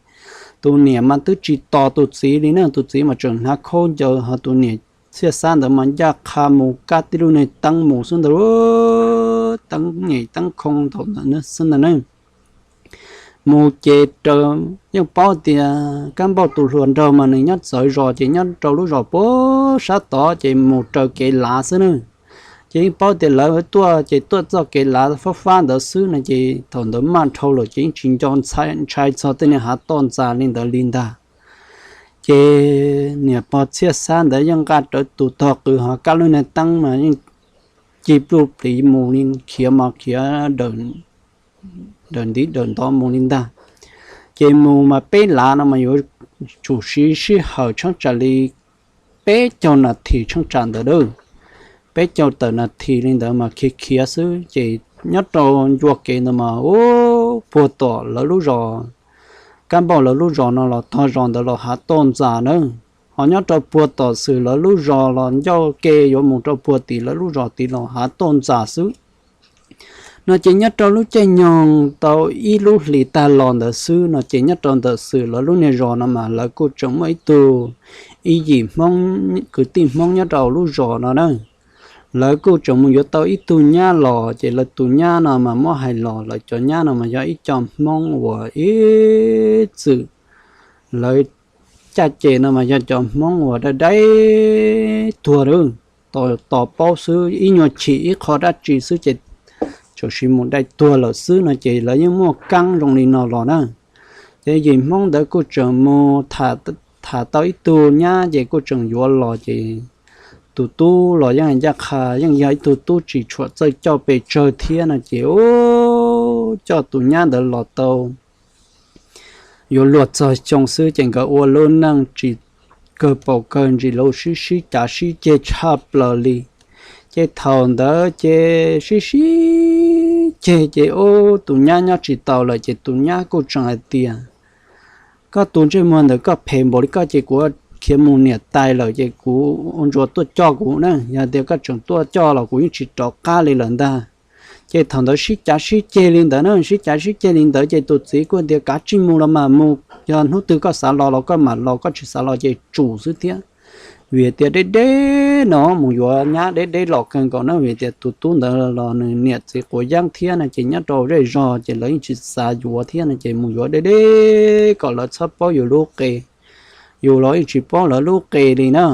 tus niam mas twb tsis tos tus txiv li na, tus txiv mas tseem hnav khaub ncaws, ho tus niam Txhiaj Xab ntawd mas ncaj qha mus kab tib lub niag teeb mus xwb ntag, teeb nyem teeb khoo thaum ntawd xwb ntag na. Mus ces raws, yeej paub tias Kab Npauj tus hluas nraug mas nws nyob txawv zos ces nyob rau lub zos puag sab tod ces mus raws kev lav xwb na. Ces yeej paub tias lawv tuaj ces tuaj txoj kev lav fab fab ntawd xwb no ces thaum ntawd maj dhau lawm ces yeej tsis nco ntshai txog tej niag hav toj ntxas li ntawd li ntag. Ces niam pog Txhiaj Xab ntawd yeej nqa rawv tus tog qws ho kab lub niag teeb mas yeej ci pluj pliv mus li, khiav mas khiav dawm ntiv dawm ntov mus li ntag. Ces mus mas peb lav no mas yuav tsum siv sij hawm tsheej tsam li peb caug nas this tsheej tsam ntawd a, peb caug tawm nas this li ntawd mas khiav khiav xwb ces nyob rau ncua kev ntawd mas ub, puag tom lawv lub zos, Kab Npauj lawv lub zos no los tog zos ntawd los hav toj ntxas na. Ho nyob rau puag tom Xwm lawv lub zos los ncua kev yuav mus rau puag tim lawv lub zos tid los hav toj ntxas xwb. No ces nyob rau lub caij nyoog tau ib lub hlis tag los ntawd xwb no ces nyob rau ntawm Xwm lawv lub niag zos no mas lawv kuj tseem muaj ib tug, ib yim Hmoob, kwv tij Hmoob nyob rau lub zos no na. Lawv kuj tseem mus yuav tau ib tug nyab los ces lawv tus nyab no mas muab hais los lawv cov nyab no mas yog ib co Hmoob uas ib txwm lawv caj ces no mas yog cov Hmoob uas dai dai tuag lawm, tos paub xwb ib nyuag chim ib qho dab tsi xwb ces txawm mus dai tuag lawm xwb no ces lawv yeej muaj keeb zoo li no los na. Ces yim Hmoob ntawd kuj tseem mus tham tau ib tug nyab ces kuj tseem yuav los ces tus tub los yeej ncaj qha yeej yog ib tug tub tsis tshua txawj coj pes tsawg thiab no ces ub, coj tus nyab ntawd los tau yuav luag txog xyoo xwb ces nkawd ua lub neej tsis kawg paus kawg ntsis los sib sib cav sib ceg tshaj plaws li. Ces thaum ntawd ces sib sib ceg ces ub tus nyab nyob tsis tau lawm ces tus nyab kuj tseem hais tias, koj tus ntsej muag ntawm koj phem npaum li koj ces kuv khiav mus niam tais lawm ces kuv ua ntsuas tuaj coj kuv na, yog tias koj tseem tuaj coj los kuv yeej tsis rov qab li lawm ntag. Ces thaum ntawd sib cav sib ceg li ntawd na, sib cav sib ceg li ntawd ces tus txiv kuj tias kav tsij mus los mas mus, yog hnub twg koj xav los los koj mam los, koj tsis xav los ces tsum xwb thiab. Vim tias deb deb no mus yuav nyab deb deb los kawg nkaus na, vim tias tus tub ntawd los nws niam txiv quav yeeb thiab no ces nyob rau zej zog ces lawv yeej tsis xav yuav thiab no ces mus yuav deb deb kom lawv txhob paub yus lub qe, yus los yeej tsis paub lawv lub qe li na.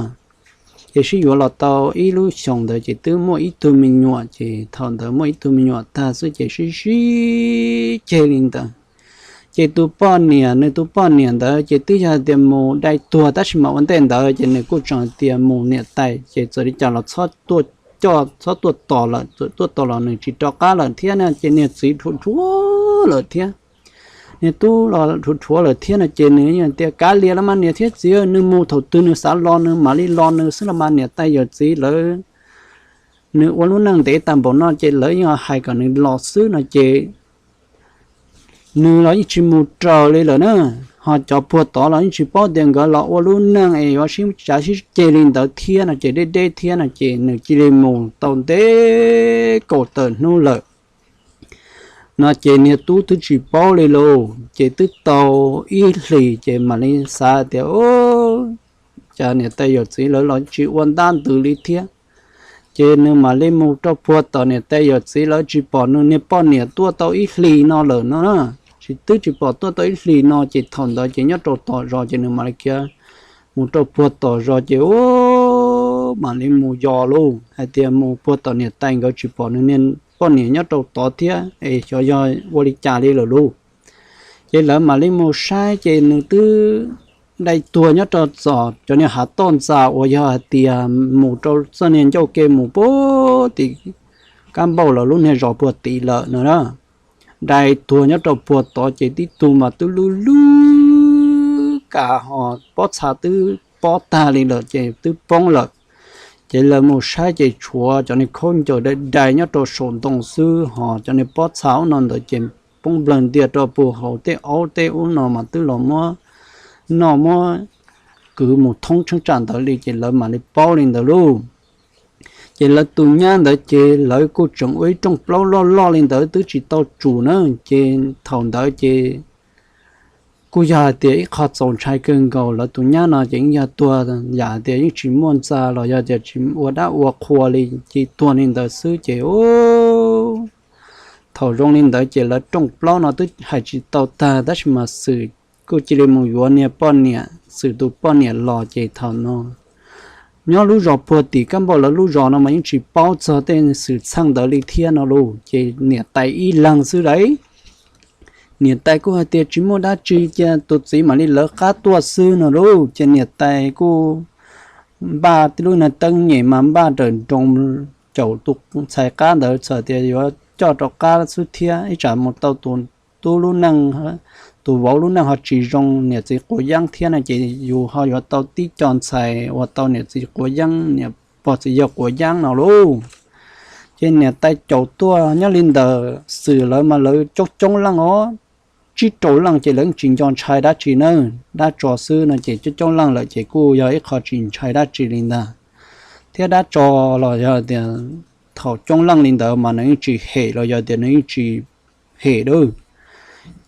Ces sib yuav los tau ib lub xyoos ntawd ces twb muaj ib tug me nyuam, ces thaum ntawd muaj ib tug me nyuam tag xwb ces sib sib ceg li ntawd. Ces tus poj niam, nws tus poj niam ntawd ces twb yog tias mus dai tuag tab sis mas ua ntej ntawd ces nws kuj tseem tias mus niam tais ces txawm li cas los txhob tuaj coj, txhob tuaj tos lawm, txawm tuaj tos los nws tsis rov qab lawm thiab na, ces niag txiv dhuav dhuav lawm thiab. Niag tub los dhuav dhuav lawm thiab no ces nws tias kav liam los mas niam thiab txiv, nws mus thaum twg nws xav los nws mam li los nws xwb los mas niam tais yawm txiv lawv, nws ua lub neej ntev tag npaum no ces lawv yeej hais kom nws los xwb no ces nws los yeej tsis mus raws li lawm na. Ho cov puag tod los yeej tsis paub tias nkawd los ua lub neej es yuav sib cav sib ceg li ntawd thiab no ces deb deb thiab no ces nws cia li mus tau ntev kaum tawm hnub lawm no ces niag tub twb tsis paub li lauj, ces twb tau ib hlis ces mam li xav tias, cas niam tais yawm txiv lawv los tsis ua ntab ntws li thiab. Ces nws mam li mus rau puag tom niam tais yawm txiv lawv tsis pom nws niag poj niam tuaj tau ib hlis no lawm no, tsis twb tsis pom tuaj tau ib hlis no ces thaum ntawd ces nyob rau tom zos ces nws mam li khiav mus rau puag tom zos ces ub, mam li mus yos lauj, hais tias mus puag tom niam tais nkawd tsis pom nws niag poj niam nyob rau tod thiab es xyov yog ua li cas li lawm lauj. Ces lawv mam li mus saib ces nws twb dai tuag nyob rau tom cov niag hav toj ntxas uas yog hais tias mus rau txoj niag ncauj ke mus puag tim kab npauj lawv lub niag zos puag tim lawm no na. Dai tuag nyob rau puag tod ces tib tug mas twb lub lub kas ho pob txha twb pob tag li lawm ces twb poob lawm. Ces lawv mus saib ces tshuav cov niag khaub ncaws dai dai nyob rau saum ntoo xwb ho cov niag pob txha ub no ntawd ces poob nplawg ntiag rau puag hauv tej aub tej ub no mas twb los muab noj muab kwv mus thoob cheeb tsam ntawd li ces lawv mam li paub li ntawd lauj. Ces lawv tus nyab ntawd ces lawv kuj tseem ua ib rooj plaub loj loj li ntawd twb tsis tau tsum na. Ces thaum ntawd ces kuj yog hais tias ib qho txaus ntshai kawg nkaus, lawv tus nyab no ces yeej yog tuag yam tias yeej tsis muaj ntxa los yog tias tsis ua dab ua qhua li, ces tuag li ntawd xwb ces thaum zoo li ntawd ces lawv rooj plaub no twb hais tsis tau tag tab sis mas Xwm kuj cia li mus yuav niag poj niam, Xwm tus poj niam los ces thaum no nyob lub zos puag tim kab npauj lawv lub zos no mas yeej tsis paub txog tej xwm txheej ntawd li thiab no lauj. Ces niam tais ib leeg xwb lauj. Niam tais kuj hais tias tsis muaj dab tsi, cia tus txiv mam li lawv qab tuaj xwb no lauj. Ces niam tais kuj npaj tib lub niag teeb nyem mas npaj raws nroos caum tus ntxhais qab ntawd txawm tias yuav coj rov qab xwb thiab ib tsam mus tau tus tub lub neej, tus vauv lub neej ho tsis zoo, niam txiv quav yeeb thiab no ces yus ho yuav tau tib co ntxhais uas tau niam txiv quav yeeb, niam pog txiv yawg quav yeeb no lauj. Ces niam tais caum tuaj nyob li ntawd Xwm lawv mas lawv coob coob leej os, tsib rau leej ces lawv tsis nco ntshai dab tsi na, dab tso xwb no ces coob coob leej lawm ces kuj yog ib qho tsis ntshai dab tsi li ntag. Thiab dab tso los yog tias thaum coob leej li ntawd mas nws yeej tsis hem los yog tias nws yeej tsis hem dab.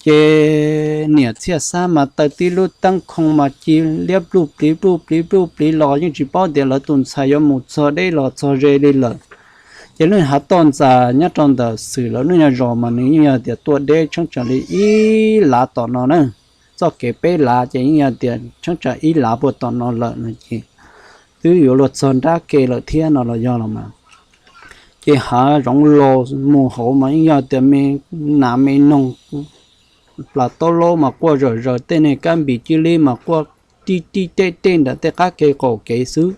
Ces niam Txhiaj Xab mas taws tib lub teeb khoo mas ci liab pluj pliv pluj pliv pluj pliv los yeej tsis paub tias lawv tus ntxhais yuav mus txog deb los txog ze li lawm. Ces lub hav toj ntxas nyob rau ntawm Xwm lawv lub nyuag zos mas nws yeej yog tias tuaj deb tsheeb tsam li ib lav tom no na. Txoj kev peb lav ces yeej yog tias tsheeb tsam ib lav puag tom no lawm no ces twb yuav luag txog nrab ke lawm thiab no los yog los mas. Ces hav zoov laus mus hauv mas yeej yog tias me nas me noog plas taub laub mas quaj zawm zaws, tej niag kab npis cia li mas quaj tij tij tej tej ntawm tej qab ke qaum kev xwb.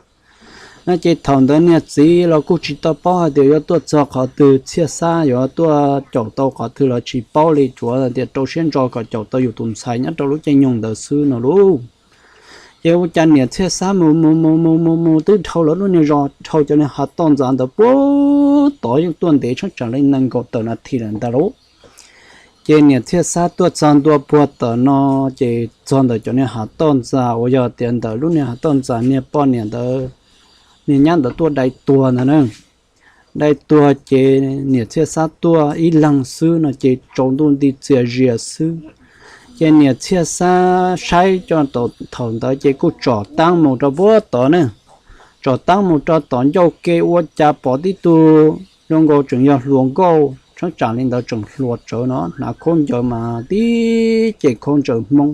No ces thaum ntawd niag txiv los kuj tsis tau paub hais tias yuav tuaj txog qhov twg, Txhiaj Xab yuav tuaj caum tau qhov twg los tsis paub li, tsuav tias rau siab ntso kom caum tau yus tus ntxhais nyob rau lub caij nyoog ntawd xwb no lauj. Ces ua cas niam Txhiaj Xab mus mus mus mus mus mus twb dhau lawv lub niag zos, dhau cov niag hav toj ntxas ntawd puag tod, yeej tuaj ntev tshab tsam li nees nkaum tawm nas this lawm ntag lauj. Ces niam Txhiaj Xab tuaj txog ntua puag tom no, ces txog ntawm cov niag hav toj ntxas uas yog tias ntawm lub niag hav toj ntxas niag poj niam ntawd, niag nyab ntawd tuaj dai tuag ntag na. Dai tuag ces niam Txhiaj Xab tuaj ib leeg xwb no ces tsaus ntuj nti txias zias xwb. Ces niam Txhiaj Xab saib coj thaum ntawd ces kuj tsom teeb mus rau puag tod ne. Tsom teeb mus rau tom ncauj ke ua cas pom tib tug zoo nkaus tseem yog hluas nkauj tshab tsam li ntawd tseem hluas tsawv no, hnav khaub ncaws mas tib ce khaub ncaws Hmoob,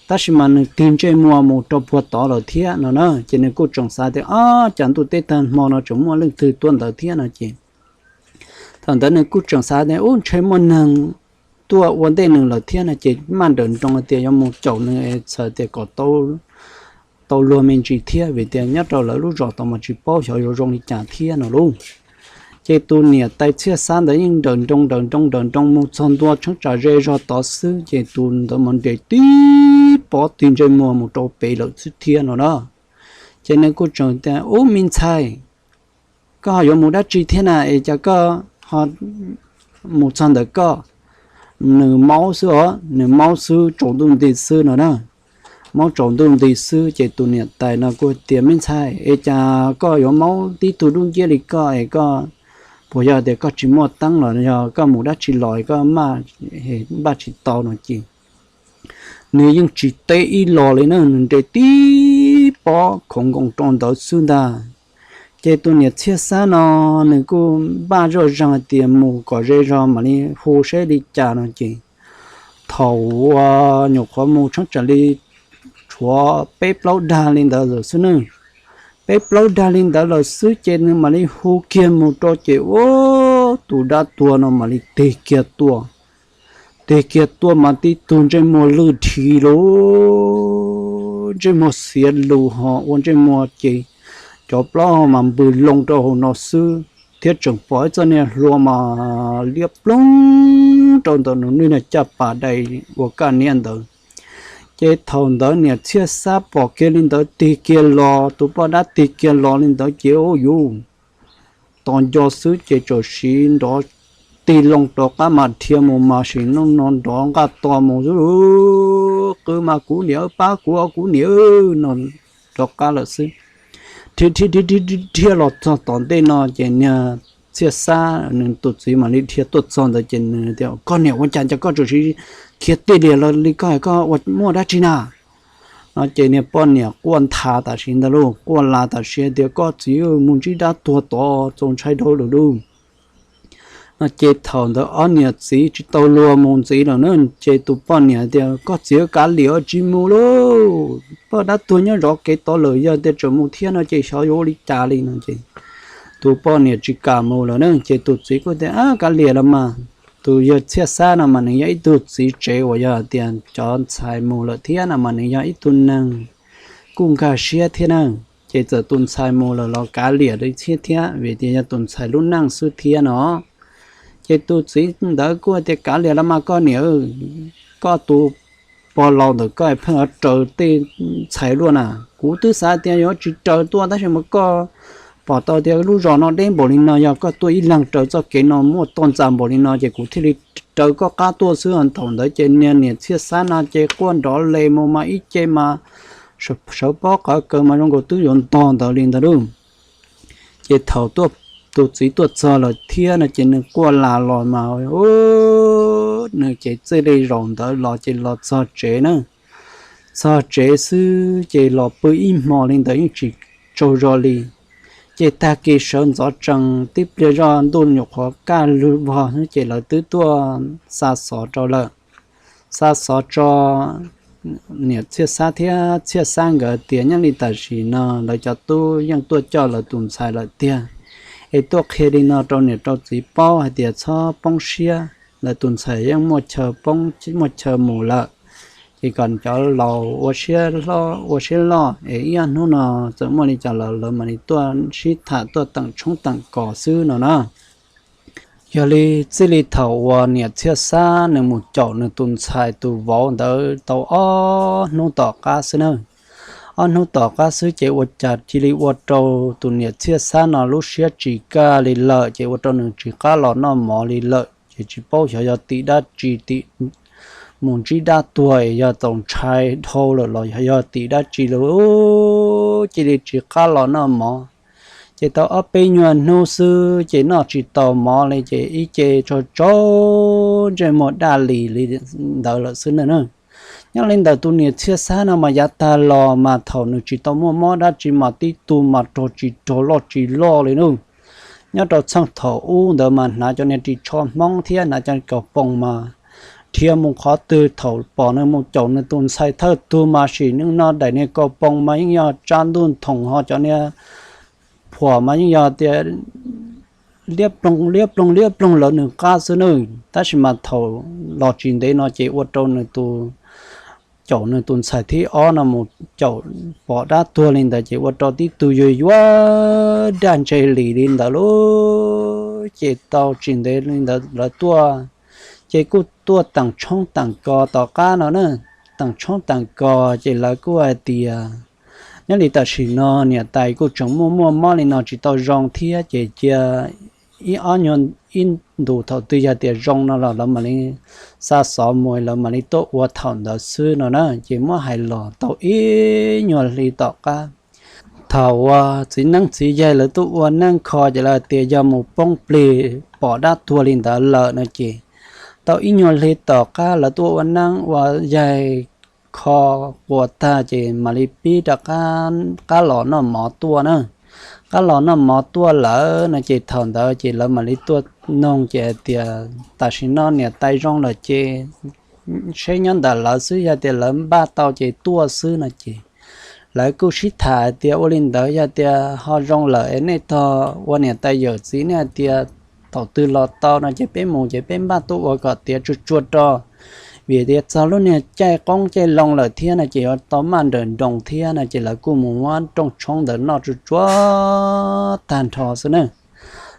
tab sis mas nws tig ntsej muag mus rau puag tod lawm thiab no na. Ces nws kuj tseem xav tias, Ob, cas ntuj teb tag hmo no tseem muaj leej twg tuaj ntawd thiab no ces thaum ntawd nws kuj tseem xav tias, Ub, ntshe muaj neeg tuaj ua ntej nws lawm thiab no ces maj nrawm nroos tias yuav mus caum nws, txhawm tias kom tau luag me ntsis thiab, vim tias nyob rau lawv lub zos tod mas tsis paub xyov yuav zoo li cas thiab no lauj. Ces tus niam tais Txhiaj Xab ntawd yeej nrawm nroos nrawm nroos nrawm nroos mus txog ntua tshab tsam ze zog tod xwb ces tus ntawd mas nres tib pob tig ntsej muag mus rau pem lawm xwb thiab no na. Ces nws kuj tseem tias, Ub, me ntxhais, koj ho yuav mus dab tsi thiab na es cas koj ho mus txog ntawm koj? Nws maub xwb os, nws maub xwb tsaus ntuj nti xwb no na. Maub tsaus ntuj nti xwb ces tus niam tais no kuj tias, Me ntxhais, es cas koj yuav maub tib tug dub nciab li koj es koj, puas yog tias koj tsis muaj teeb los yog koj mus dab tsi los koj maj npaj tsis tau no ces nws yeej tsis teb ib los li na, nws nres tib pob khoov nkoos rau ntawd xwb ntag. Ces tus niam Txhiaj Xab no nws kuj npaj zoj zeeg hais tias mus kom ze zog mam li hu saib li cas no ces thaum uas nyuam qhuav mus tshab tsam li tshuav peb plaub dag li ntawd lawm xwb ne. Peb plaub dag li ntawd lawm xwb ces nws mam li hu kiag mus rau ces ua tus dab tuag no mam li tig kiag tuaj. Tig kiag tuaj mas tib tug ntsej muag lwj dhi lug, ntsej muag xiav lug ho ua ntsej muag ces cov plaub hau mas npws loo rau hauv no xwb thiab tseem pom ib txoj niag hlua mas liab ploog rau ntawm nws niag caj pas dai ua kaj niab ntawd. Ces thaum ntawd niam Txhiaj Xab pom kiag li ntawd tig kiag los, tus poj dab tig kiag los li ntawd ces ua yuv tos nco xwb ces txawm siv nrov tig loo rov qab mas dhia mus mas sim neej no nrov nqaj tos mus xwb, Qw mas kuv niam, pab kuv os kuv niam no rov qab lawm xwb. Dhia dhia dhia dhia dhia los txog tom ntej no ces niag Txhiaj Xab nws tus txiv mam li dhia tuaj txog ntawd ces nws tias, Koj niam, ua cas cas koj txawm siv khiav tij lias los li koj, koj ua muaj dab tsi na? No ces niag poj niam quaj nthav tam sim ntawd lauj, quaj las tam sim tias, Koj txiv, mus ntsib dab tuag tod txaus ntshai dhau lawm lauj. No ces thaum ntawd ob niam txiv tsis tau luag mus ntxiv lawm na, ces tus poj niam tias, Koj txiv, kav liam, tsis mus lauj, poj dab tuag nyob zov kev tod lawm, yog tias tseem mus thiab no ces xyov yuav ua li cas li no ces tus poj niam tsis kam mus lawm na, ces tus txiv kuj tias, Ab, kav liam los mas. Tus yawg Txhiaj Xab no mas nws yog ib tug txiv tsev uas yog tias cov ntxhais mus lawm thiab no mas nws yog ib tug neeg kuj nkag siab thiab na. Ces txawm tus ntxhais mus lawm los kav liam li thiab thiab vim tias yog tus ntxhais lub neej xwb thiab no. Ces tus txiv ntawd kuj tias, Kav liam los mas koj niam, koj tus pog laus ntawm koj pheej yuav raws tej ntxhais luaj na. Kuv twb xav tias yuav tsis raws tuaj tab sis mas koj pom tau tias lub zos no deb npaum li no, yog koj tuaj ib leeg raws txoj kev no muaj toj ntxas npaum li no ces kuv thiaj li raws koj qab tuaj xwb. Thaum ntawd ces niag niam Txhiaj Xab no ces quaj nrov li mus mas ib ce mas sawv pob qhawv kaws mas zoo nkaus twb yuav ntog ntawd li ntag lauj. Ces thaum tus txiv tuaj txog lawm thiab no ces nws quaj las los mas nws ces txij li zaum ntawd los ces los txog tsev na. Txog tsev xwb ces los pw ib hmo li ntawd yeej tsis tsaug zog li. Ces tag kis sawv ntxov tsees tib pliag zoj ntuj nyuam qhuav kaj lug vog ces lawv twb tuaj xa xov rau lawm. Xa xov tso niam Txhiaj Xab thiab Txhiaj Xab nkawd tias nyob li tam sim no lawv cov tub yeej tuaj coj lawv tus ntxhais lawm tiag, es tuaj qhia li no rau niam rau txiv paub hais tias txhob poob siab, lawv tus ntxhais yeej muaj chaw poob muaj chaw mus lawm. Ces kom cov laus ua siab loj es ib ob hnub no txawm muaj li cas los lawv mam li tuaj sib tham tuaj teem tshoob teem kos xwb no na. Yog li txij li thaum uas niam Txhiaj Xab nws mus caum nws tus ntxhais tus vauv ntawd tau ob hnub tom qab xwb na, Ob hnub tom qab xwb ces ua cas cia li ua rau tus niam Txhiaj Xab no lub siab tsis kaj li lawm, ces ua rau nws tsis qab los noj mov li lawm, ces tsis paub xyov yog tim dab tsi, tim mus ntsib dab tuag es yog txaus ntshai dhau lawm los yog tim dab tsi lawm, cia li tsis qab los noj mov. Ces tau ob peb nyuag hnub xwb ces noj tsis tau mov li ces ib ce tsaug tsaug ntsej muag daj lis li ntawd lawm xwb na. Nyob li ntawm tus niam Txhiaj Xab no mas yav tag los mas thaum nws tsis tau muaj mob dab tsi mas tib tug mas rog tsis rog loj tsis loj li na. Nyob rau txheej thaum ub ntawd mas hnav cov niag ris tsho Hmoob thiab hnav cov kaus poom mas dhia mus qhov twg thaum pom nws mus caum nws tus ntxhais thawj tug mas sim neej no daim niag kaus poom mas yeej yog tsa ntuj nthoom ho cov niag phuam mas yeej yog tias liab ploog liab ploog liab ploog lawv nws qab xwb na. Tab sis mas thaum los tsis ntev no ces ua rau nws tus, caum nws tus ntxhais thib ob no mus caum pom dab tuag li ntawd ces ua rau tib tug yuag yuag daj ntseg lis li ntawd lauj. Ces tau tsis ntev li ntawd lawv tuaj, ces kuj tuaj teem tshoob teem kos tom qab no na. Teem tshoob teem kos ces lawv kuj hais tias nyob li tam sim no niam tais kuj tseem muaj muaj mob li no tsis tau zoo thiab ces cia ib ob nyuag, ib ntus thaum twg yog tias zoo no los lawv mam li xa xov mus lawv mam li tuaj ua thaum ntawd xwb no na. Ces muab hais los tau ib nyuag hli tom qab, thaum uas txiv neeb txiv yaig lawv tuaj ua neej kho ces lawv tias yog mus poob plig pom dab tuag li ntawd lawm no ces tau ib nyuag hli tom qab lawv tuaj ua neeb ua yaig kho quas tag ces mam li pib rov qab los noj mov tuaj na. Qab los noj mov tuaj lawm no ces thaum ntawd ces lawv mam li tuaj noog ces hais tias tam sim no niam tais zoo lawm ces seb nyob ntawm lawv xwb, yog tias lawv npaj tau ces tuaj xwb no ces lawv kuj sib tham hais tias ua li ntawd yog tias ho zoo lawm es nej tog ua niam tais yawm txiv nej hais tias thaum twg los tau no ces peb mus ces peb npaj tuaj ua kom tiav tsuag tsuag rau, vim tias txog lub niag caij qoob caij loo lawm thiab no ces yuav tau maj nrawm nroos thiab no ces lawv kuj mus muab rooj tshoob ntawd noj tsuag tsuag tag nrho xwb na.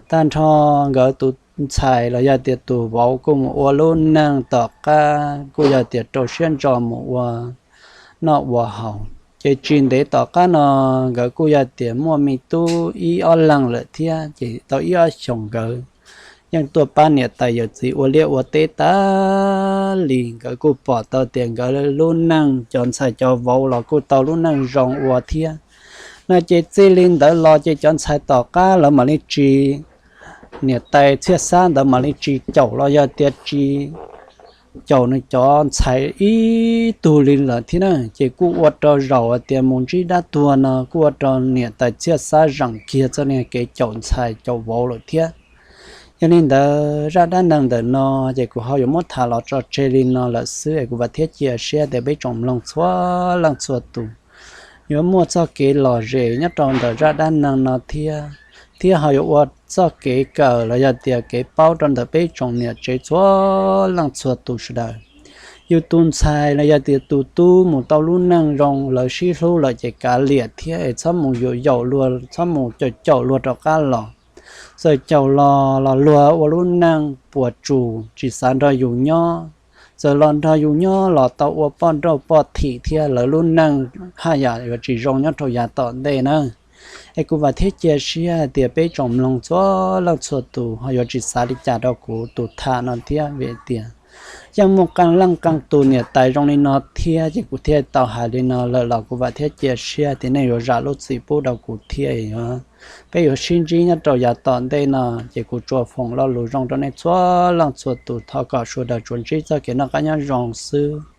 Tag nrho nkawd tus ntxhais los yog tias tus vauv kuj mus ua lub neej tom qab kuj yog tias rau siab ntso mus ua noj ua haus. Ces tsis ntev tom qab no nkawd kuj yog tias muaj me tub ib ob leeg lawm thiab ces tau ib ob xyoos nkawd yeej tuaj pab niam tais yawm txiv ua liaj ua teb tas li. Nkawd kuj pom tau tias nkawd lub neej cov ntxhais cov vauv los kuj tau lub neej zoo ua thiab no ces txij li ntawd los ces cov ntxhais tom qab lawv mam li tsis, niam tais Txhiaj Xab ntawd mam li tsis caum los yog tias tsis caum nws cov ntxhais ib tug li lawm thiab na. Ces kuj ua rau zaum hais tias mus ntsib dab tuag no kuj ua rau niam tais Txhiaj Xab zeem kiag txoj niag kev caum ntxhais caum vauv lawm thiab. Yog li ntawd zaj dab neeg ntawm no ces kuv ho yuav muab tham los tso tseg li no lawm xwb es kuv vam thiab cia siab tias peb tsoom mloog txhua leej txhua tus yuav muaj txoj kev lom zem nyob rau ntawm zaj dab neeg no thiab, thiab ho yuav ua txoj kev kawm los yog tias kev paub rau ntawm peb tsoom niam tsev txhua leej txhua tus sawv daws. Yus tus ntxhais los yog tias tus tub mus tau lub neej zoo lawv sib hlub lawm ces kav liam thiab es txhob mus yuam yaum luag, txhob mus caum caum luag rov qab los. Txawm caum los los luag ua lub neej puas tsuaj tsis xav nrog yus nyob, txawm los nrog yus nyob los tau ua poj nrauj poj thim thiab lawv lub neej haj yam yuav tsis zoo nyob rau yav tom ntej na. Es kuv vam thiab cia siab hais tias peb tsoom mloog txhua leej txhua tus ho yuav tsis xav li cas rau kuv tus tham no thiab vim tias yeej muaj qee leej qee tus niam tais zoo li no thiab ces kuv thiaj tau hais li no lawm los kuv vam thiab cia siab tias nej yuav zam lub txim pub rau kuv thiab. Peb yuav sib ntsib nyob rau yav tom ntej no ces kuv tsuas foom lo lus zoo rau nej txhua leej txhua tus, thov kom sawv daws tsuas ntsib txoj kev noj qab nyob zoo xwb.